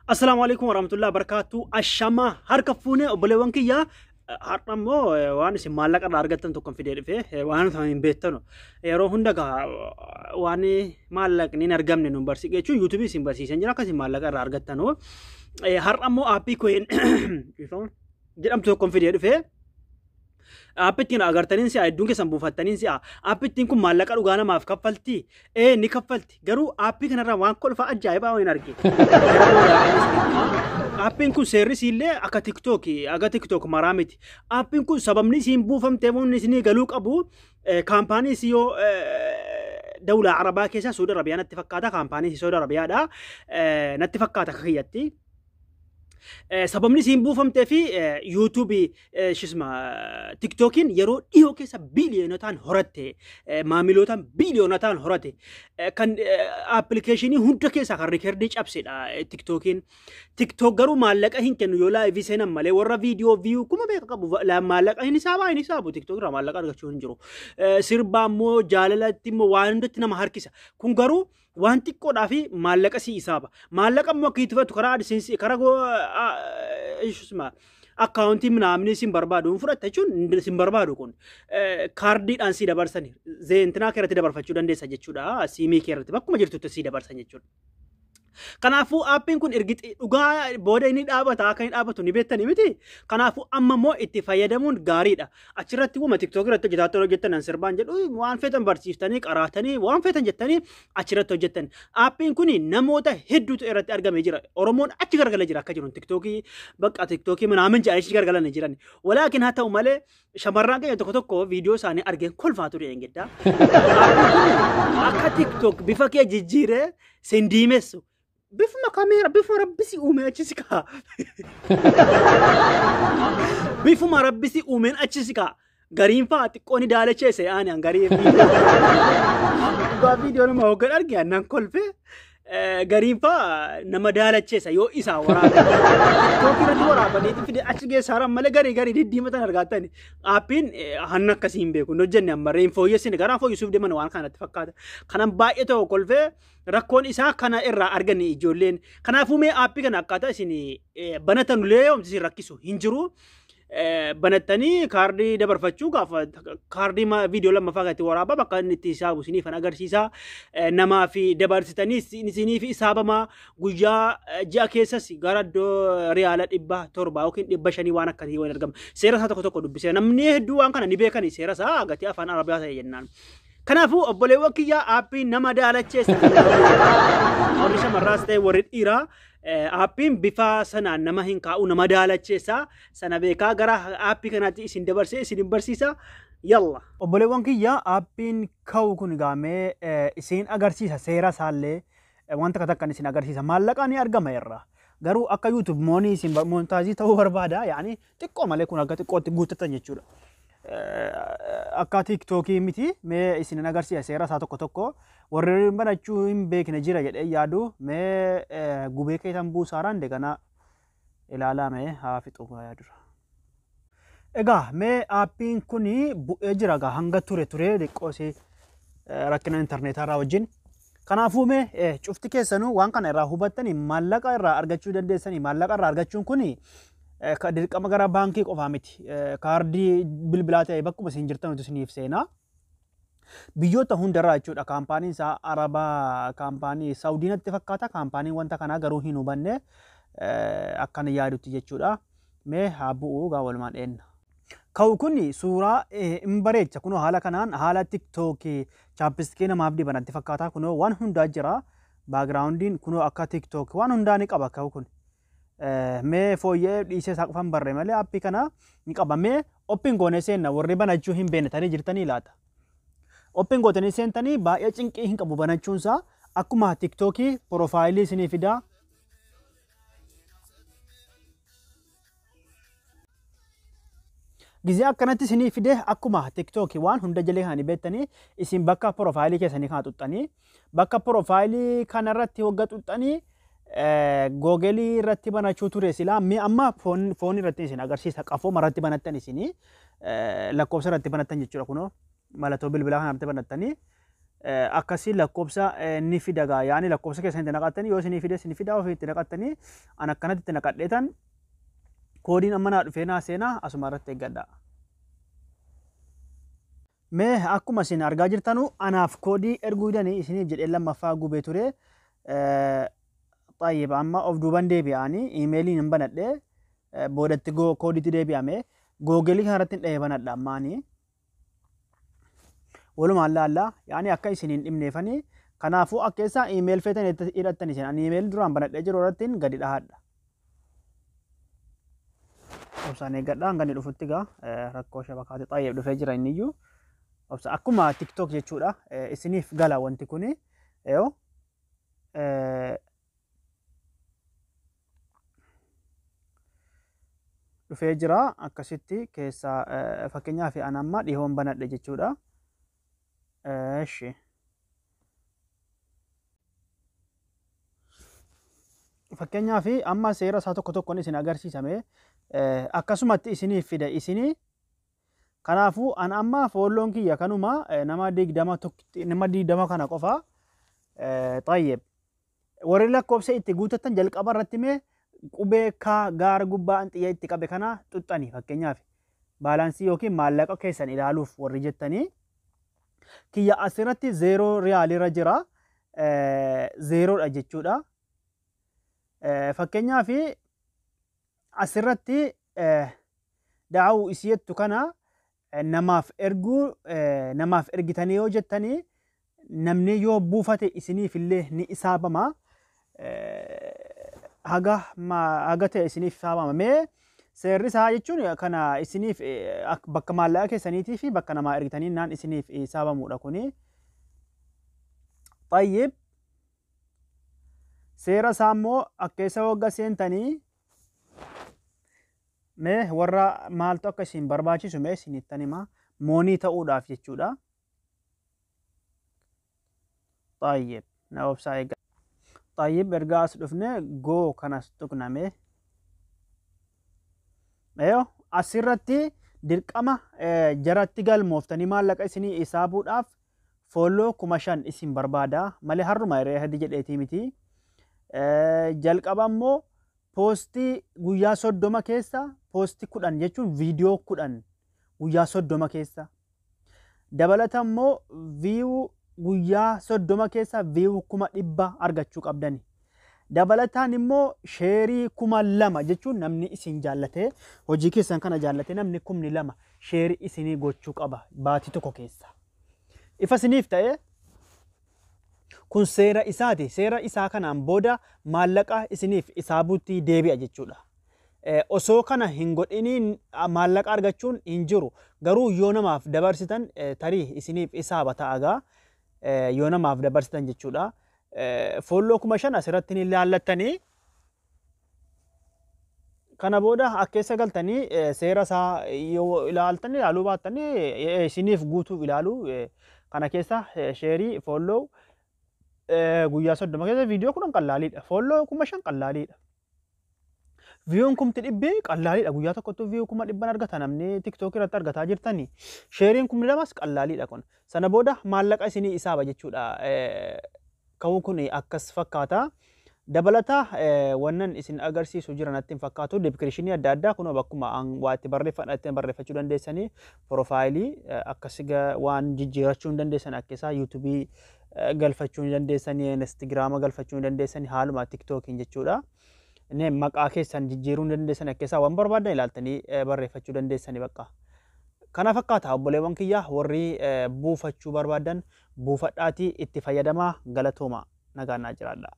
Assalaamu alaikum warahmatullahi wabarakatuh. Ashama harka fuune obboleewwan kiyya, har'a immoo waan isin maallaqa irraa argattan tokkon fidee dhufe, waan nuti hin beektanu. Yeroo hunda gaa waan maallaqni hin argamne nu barsiisa jechuun yuutuubii isin barsiisan jira, akkasii maallaqa irraa argattanu. Har'a immoo aappii coin jedhamtu tokkon fidee dhufe. Aappittiin agartaniin si'a, hedduun keessan buufattaniin si'a. Aappittiin kun maallaqa dhugaa namaaf kaffalti. Ee, ni kaffalti. Garuu aappii kanarraa waan kolfaa ajaa'ibaa waan arge. Aappiin kun seerri isiillee akka tiktookii, akka tiktook maraa miti. Aappiin kun sababni isiin buufamtee wanni isinii galuu qabu, kaampaanii isii yoo dawlaa Arabaa keessa Saudi Arabiyaa natti fakkaata. Kaampaanii isii Saudi Arabiyaadha. Natti fakkaata akka kiyyatti. Sababni isiin buufamtee fi yuutuubii shisma tiktookiin yeroo dhiyoo keessa biiliyoonotaan horatte, maamilootaan biiliyoonotaan horate, kan appilikeeshinii hunda keessaa kan rikerdii cabsedha tiktookiin. Tiktook garuu maallaqa hin kennu yoo laayivii seenan malee. Warra viidiyoo viyuu kuma beeka qabu maallaqa hin hisaabaa, hin hisaabu. Tiktook irraa maallaqa argachuu hin jiru. Sirbaa immoo jaalalatti immoo waan hundatti nama harkisa. Kun garuu waan xiqqoodhaa fi maallaqa si hisaaba. Maallaqa immoo akka itti fudhatu karaa AdSense, karaa akkaawuntii minaamni sin barbaadu hin fudhatta jechuun sin barbaadu. Kun kaardiidhaan si dabarsani zeentinaa keerratti dabarfachuu dandeessa jechuudha. Siimii keerratti bakkuma jirtutti si dabarsan jechuudha. Kanaafuu aappiin kun ergi dhugaa booda inni dhaabata, akka inni dhaabatu ni beektanii miti. Kanaafuu amma immoo itti fayyadamuun gaariidha. Achirratti wuma tiktook irratti hojjetaa hojjettan, an sirbaan jedhu, waan feetan barsiiftanii qaraatanii waan feetan jettanii achirratti hojjettan. Aappiin kun namoota hedduutu irratti argamee jira. Oromoon achi garagalee jira akka jiru tiktookii bakka tiktookii manaamin jedhanii achi garagalan jiran. Walaakin haa ta'u malee shamarran keenya tokko tokko viidiyoo isaanii argeen kolfaa ture engeddaa. Aappiin kun akka tiktook bifa kee jijjiiree sin diimessu. Bifuma kameera, bifuma rabbi si uume achi si ka'a. Bifuma rabbi si uumeen achi si ka'a. Gariin fa'a xiqqoo ni daalacheesse ani an garii dhugaa viidiyoo nama hoggan arge annan kolfe. Gariin fa'a nama daalacheessa yoo isaa waraaban. Tiktookii irratti waraabanii fide achi geessaaran malee garii garii diddiimatan argaatani. Aappiin hanna akkasii hin beeku. Hin hojjenne ammarree, hin fooyyessine, garaa fooyyessuuf deeman waan kanatti fakkaata. Kanan baay'ee ta'u kolfee rakkoon isaa kana irraa arganne ijoolleen. Kanaafuu mee aappii kana akkaataa isin banatan illee yoomti isin rakkisu hin jiru. Banattanii kaardii dabarfachuu gaafa kaardii viidiyoo lammaffaa kan itti waraabaa bakka inni itti hisaabu isiniif kan agarsiisa. Namaa fi dabarsitanii isiniif hisaabamaa, guyyaa ji'a keessas gara iddoo riyaala 700 yookiin 500 waan akkasii waan argama. Seera isaa tokko tokko dubbisee namni hedduu waan kana ni beekani, seera isaa gatii afaan Arabiyaa ta'e jennaan. Kanaafuu obboleewwan kiyyaa, aappiin nama daalacheessa. Warri shamarraas ta'e warri dhiiraa, aappiin bifa sanaan nama hin kaa'u, nama daalacheessa. Sana beekaa gara aappii kanaatti isin dabarsee isin hin barsiisa. Yalla. Obboleewwan kiyyaa, aappiin ka'u kun gaamee isin agarsiisa, seera isaallee wanta takka takkan isin agarsiisa. Maallaqaa ni argama irraa. Garuu akka YouTube moonii isin moontaazii ta'uu barbaada, yaani xiqqoo malee kun akka xiqqootti guuttatan jechuudha. Akka tiktookii miti. Mee isin agarsiisa seera isaa tokko tokko. Warri banachuu hin beekne jira jedhee yaadu, mee gubee keessan buusaaraan degana ilaalaa, mee haa fixu gaa dura. Egaa mee aappiin kun bu'ee jira gaa, hanga ture ture xiqqoo rakkina intarneetaa wajjin. Kanaafuu mee cufti keessanuu waan kana irraa hubattanii maallaqa irraa argachuu dandeessanii. Maallaqa irraa argachuun kun dirqama gara baankii qofaa miti. Kaardii bilbilaa ta'e bakkuma isin jirtan isiniif seenaa. Biyyoota hundarraa jechuudha. Kaampaaniin isaa Arabaa, kaampaanii Saawudii natti fakkaata. Kaampaaniin wanta kanaa garuu hin hubanne akkan yaadutti jechuudha. Mee haa bu'uu gaa, walumaan dheenna. Ka'u kun suuraa hin bareecha, kunoo haala kanaan haala tiktookii chapstickii namaaf diban natti fakkaata, kunoo waan hundaa jira. Backgroundiin kunoo akka tiktook waan hundaa ni qaba ka'u kun. Mee fooyya'ee dhiisee isaa qofan barree malee aappii kana ni qaba. Mee open goonee seenna, warri banachuu hin beekne tarii jirtanii laata. Open gootanii seentanii baay'ee cinqii hin qabu banachuunsaa, akkuma tiktookii profileii isinii fidaa. Gizee akkanatti isinii fide, akkuma tiktookii waan hunda jalee kana beektanii, isin bakka profileii keessanii kana xuxxanii, bakka profileii kanarratti hogga xuxxanii, Googleii irratti banachuu ture silaa. Mee amma phone irratti isin agarsiisa, qafoo irratti banattan isinii lakkoofsa irratti banattan jechuudha, kunoo mallattoo bilbilaa kanarratti banattanii Akkasii lakkoofsa ni fida gaa, yaani lakkoofsa keessan itti naqattanii yoo isinii fide isinii fida, ofii itti naqattanii. An akkanatti itti naqadheetan koodiin amma naa dhufee naa seenaa, asuma irratti eeggadha. Mee akkuma isin argaa jirtanu anaaf koodii erguu didanii isiniif jedhee lammaffaa gubee ture. Xayyib, amma of duuban deebi'anii iimeeliin hin banadhe, boodatti koodiitti deebi'ame, Googleii kanarratti hin dhahee banadha ammaanii. Walumaan laallaa, yaani akka isin hin dhibneefanii. Kanaafuu akka isaa email feetan hidhattan isin, ani email duraan banadhee jiru irratti gadi dhahadha. Obsaan eeggadha hanga inni dhufutti gaa, rakkoo shabakaati. Xayyib, dhufee jira inniyyuu. Obsa, akkuma TikTok jechuudha, isiniif gala wanti kuni. Yoo dhufee jira akkasitti keessaa, fakkeenyaaf an amma dhihoon banadhe jechuudha. Eshi. Fakkeenyaaf amma seera isaa tokko tokkoon isin agarsiisame, akkasumatti isiniif fida isinii. Kanaafuu an amma follown kiyya kanuma nama 20, nama 20 kana qofa. Xayyib. Warri lakkoofsa itti guutattan jalqaba irratti mee qubee kaa gaara gubbaa xiyya itti qabe kana xuxxani, fakkeenyaaf balanceii yookiin maallaqa keessan ilaaluuf warri jettanii. Kiyya asirratti 0 riyaalirra jira. Zerodha jechuudha. Fakkeenyaaf asirratti daawuu isiyettu kana namaaf erguu, namaaf ergitanii yoo jettanii namni yoo buufate isiniif illee ni isaabama. Haga haga ta'e isiniif isaabama. Mee seerri isaa jechuun kana isiniif bakka maallaqa keessaniitii fi bakka namaa ergitanii naan isiniif isaabamudha kuni. Xayyib. Seera isaa immoo akka isa wagga seentanii mee warra maaltu akka isin barbaachisu mee isinittan hima, money ta'uudhaaf jechuudha. Xayyib, na obsaa eega. Xayyib, ergaa as dhufne goo kanas tuqname. Eeyo, asirratti dirqama jaratti galmooftanii maallaqa isinii isaabuudhaaf follow 5000 isin barbaada malee har'uma hiree hadi jedheetii miti. Jalqaba immoo postii guyyaa 30 keessa postii 10 jechuun viidiyoo 10 guyyaa 30 keessa. Dabalata immoo view guyyaa 30 keessa view 100,000 argachuu qabdani. Dabalataan immoo shareii 2000 jechuun namni isin jaallatee hojii keessan kana jaallatee namni 2000 shareii isinii gochuu qaba baatii tokko keessa. Ifa isiniif ta'e, kun seera isaati. Seera isaa kanaan booda maallaqa isiniif isaabuutti deebi'a jechuudha. Osoo kana hin godhiniin maallaqa argachuun hin jiru. Garuu yoo namaaf dabarsitan tarii isiniif isaaba ta'a gaa, yoo namaaf dabarsitan jechuudha. Follow 5000 asirratti ni ilaallattanii. Kana booda akka keessa galtanii seera isaa yoo ilaaltanii ilaaluu baattanii isiniif guutuuf ilaaluu kana keessa shareii, follow guyyaa 30 keessa viidiyoo 10 qallaaliidha. Follow 5000 qallaaliidha. Viewn 100,000 qallaaliidha. Guyyaa tokkotti view 100,000 argata namni TikTok irratti argataa jirtanii. Shareiin 2000s qallaaliidha kun. Sana booda maallaqa isinii isaaba jechuudha. Ka'uu kun akkas fakkaata. Dabalata wannan isin agarsiisu jira natti hin fakkaatu. Descriptionii adda addaa kunoo bakkuma waa itti barreeffadha ittiin barreeffachuu dandeessanii, profileii akkas waan jijjiirachuu hin dandeessan, akka isaa YouTubeii galfachuu hin dandeessanii, Instagrama galfachuu hin dandeessanii haaluma TikTokiin jechuudha. Inni maqaa keessan jijjiiruu hin dandeessan, akka isaa waan barbaadan ilaaltanii barreeffachuu dandeessanii bakka. Kana fakkaata obboleewwan kiyya, warri buufachuu barbaadan buufadhaatii itti fayyadamaa. Galatooma, nagaan naa jiraadha.